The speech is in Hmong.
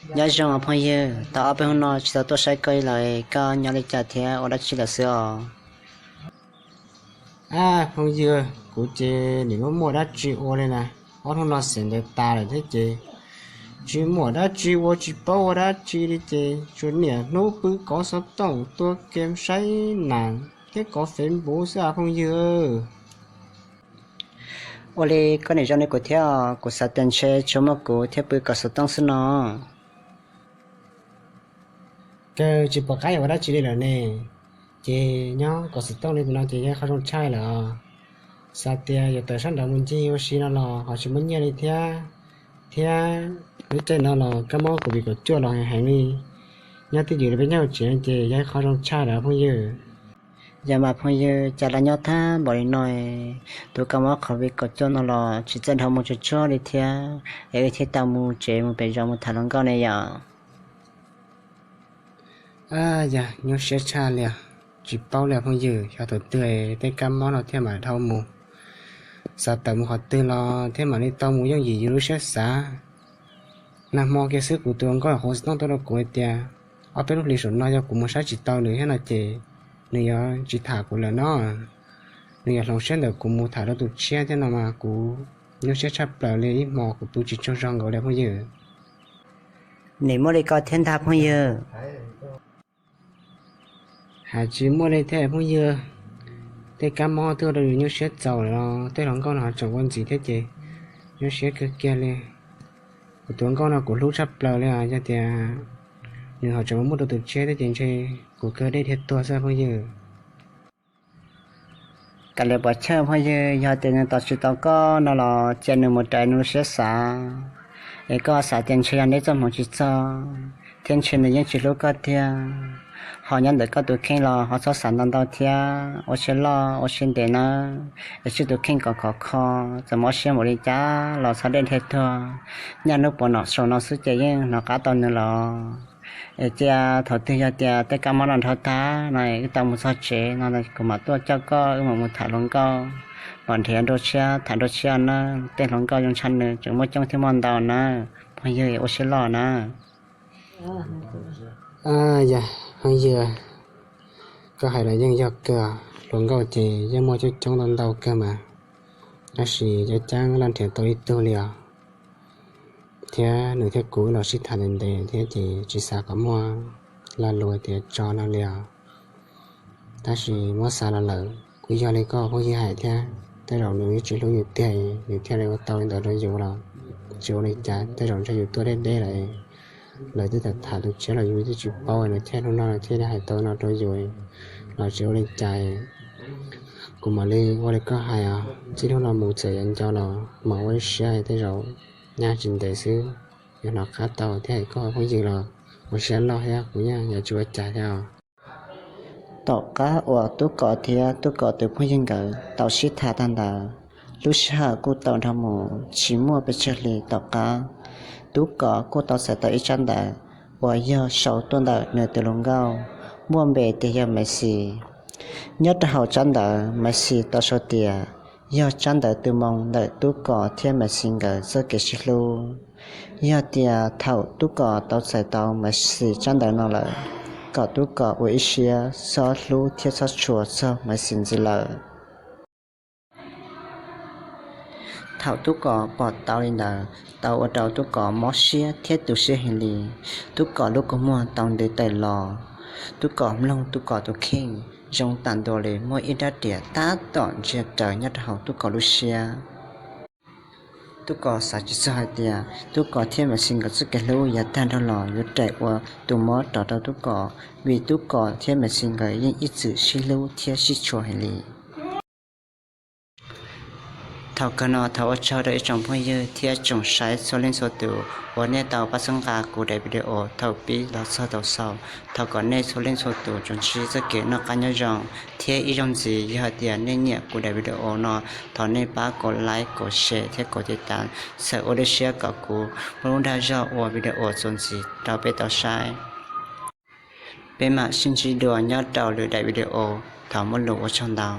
Nyob zoo phooj ywg, tau ob peb hnub no tsis tau tuaj saib koj li lawm, koj nyob li cas thiab ua dab tsi lawm xwb os? Ab phooj ywg, kuv ces nim no muaj dab tsi ua li na, ob hnub no xeem ntawv tas lawm thiab ces tsis muaj dab tsi ua, tsis paub ua dab tsi li ces tsuas niaj hnub pw kov xov tooj tua game saib nas thiab kov Facebook xwb a phooj ywg. Ua li koj nim zoo li kuv thiab, kuv xav tias ntshe tsuas muaj kuv thiab pw kov xov tooj xwb no. Kawg tsis pom qab yuav ua dab tsi li lawm ne, ces nyob kov xov tooj li no ces yog qhov zoo tshaj lawm. Xav tias yuav tawm sab nraud mus ncig ua si no los ho tsis muaj nyiaj li thiab, thiab lub caij no los kab mob covid kaum cuaj los heev heev li. Nyob twj ywm li peb nyob hauv tsev ces yog qhov zoo tshaj lawm phooj ywg. Yog mas phooj ywg, cas los nyob tag npaum li no, tus kab mob covid kaum cuaj no los tsis txawj dhau mus tsuag tsuag li thiab, es wb thiaj tau mus tsev mus pem zos mus tham hluas nkauj ne yom. Yog nyuaj siab tshaj li os, tsis paub li phooj ywg, xyov thaum twg tej kab mob no thiaj mam dhau mus. Xav tawm mus qhov twg los thiaj mam li tau mus yooj yim yus lub siab xav. Nag hmo kiag xwb kuv tus hluas nkauj hauv xov tooj tuaj rau kuv hais tias ob peb lub hlis saum no yog kuv mus saib tsis tau nws thiab no ces nws yuav tsis tham kuv lawm no. Nws yuav hloov siab ntawm kuv mus tham rau tus tshiab thiab no mas kuv nyuaj siab tshaj plaws li, ib hmo kuv pw tsis tsaug zog nkaus li phooj ywg. Nim muaj li ko thiab ntag phooj ywg. Hais tsis muaj li thiab phooj ywg, tej kab mob twb ua rau yus nyuaj siab txaus lawm los tej hluas nkauj no ho tseem ua ntxiv thiab ces nyuaj siab kawg kiag li. Kuv tus hluas nkauj no kuv hlub tshaj plaws li os, yog tias nws ho tseem ua muaj rau tus tshiab thiab ces ntshe kuv kawg dej dhia tuag xwb phooj ywg. Kav liam pov chawj phooj ywg, yog tias nws tos tsis tau koj no los cia nws mus raws nws lub siab xav. Es koj xav tias ntshe yog neb txoj hmoov tsis txog thiab ntshe nws yeej tsis hlub koj tiag. Ho nyob ntawm koj tus kheej los ho txhob xav ntau ntau thiab, ua siab loj ua siab ntev nawb, es tswj tus kheej kom khov kho. Txawm mob siab npaum li cas los txhob dej dhia tuag. Nyaj hnub puav nom saum no xwb ces yeej hnov qab tau nws los. Es cia thaum twg yog tias tej kab mob no dhau tag no wb tau mus txog tsev no kuv mam tuaj coj koj wb mam mus tham hluas nkauj, mam nrhiav dua tshiab tham dua tshiab nawb. Tej hluas nkauj zoo tshaj nws tseem muaj coob thiab muaj ntau nawb phooj ywg, ua siab loj nawb. Yog phooj ywg, koj hais los yeej yog kawg, hluas nkauj ces yeej muaj coob coob ntau ntau kawg mas, tab sis cov caab laj nrhiav tau ib tug li os. Thiab nws thiab kuv los sib tham ntev ntev thiab ces tsis xav kom muaj lag luam tias tso no li os. Tab sis muab xav los lawm kuj yog li koj phooj ywg hais thiab, tej zaum nws tsis hlub yus tiag nws thiaj li ua tau li ntawd rau yus los tsis ua li cas, tej zaum ntshe yus tuaj deb deb lawm, lawv twb tham tham tus tshiab los yus twb tsis paub, nws thiaj hnub no thiaj li hais tau no rau yus los tsis ua li cas. Kuv mam li ua li koj hais os, txij hnub no mus txawm yuav nco los mam ua ib siab, tej zaum nyaj tsis ntev xwb yuav hnov qab tau thiab. Koj phooj ywg los ua siab loj thiab, kuv yeej yuav tsis ua cas thiab os. Tom qab uas Tub Kom thiab Tub Kom tus phooj ywg nkawd tau sib tham tag ntawd, lub sij hawm kuj tau nrog mus tsis muaj pes tsawg hli. Tom qab Tub Kom kuj tau txais tau ib tsab ntawv uas yog sau tuaj ntawm nws tus hluas nkauj muaj npe tias yog Maiv Xis. Nyob rau hauv tsab ntawv Maiv Xis tau sau tias yog tsab ntawv tu moo ntawm Tub Kom thiab Maiv Xis nkawd txoj kev sib hlub. Yog tias thaum Tub Kom tau txais tau Maiv Xis tsab ntawv no lawm, kom Tub Kom ua ib siab txhob hlub thiab txhob tshua txog Maiv Xis ntxiv lawm. Thaum Tub Kom pom tau li ntawd tau ua rau Tub Kom mob siab thiab tu siab heev li. Tub Kom lub kua muag tau ntev tawm los. Tub Kom mloog Tub Kom tus kheej zoo tam ntua li muaj ib rab riam tab tom ntsia raws nyob rau hauv Tub Kom lub siab. Tub Kom xav tsis txog hais tias Tub Kom thiab Maiv Xis nkawd txoj kev hlub yav tag nrho los yuav raws ua tus mob rov rau Tub Kom, vim Tub Kom thiab Maiv Xis nkawd yeej ib txwm sib hlub thiab sib tshua heev li. Thaum kawg no thov ua tsaug rau ib tsoom phooj ywg thiab tsoom saib txhua leej txhua tus uas nej tau pab txhawb nqa kuv daim video thaum pib los txog thaum xaus. Thov kom nej txhua leej txhua tus tsuas ntsib txoj kev noj qab nyob zoo thiab ib zaug ntxiv, yog hais tias nej nyiam kuv daim video no, thov nej pab kom like, kom share thiab kom tiv tas, txhawm ua lub siab kom kuv muaj lub dag zog ua video txuas ntxiv rau peb tau saib. Peb mam sib ntsib dua nyob rau lwm daim video, thov muaj lus ua tsaug ntau.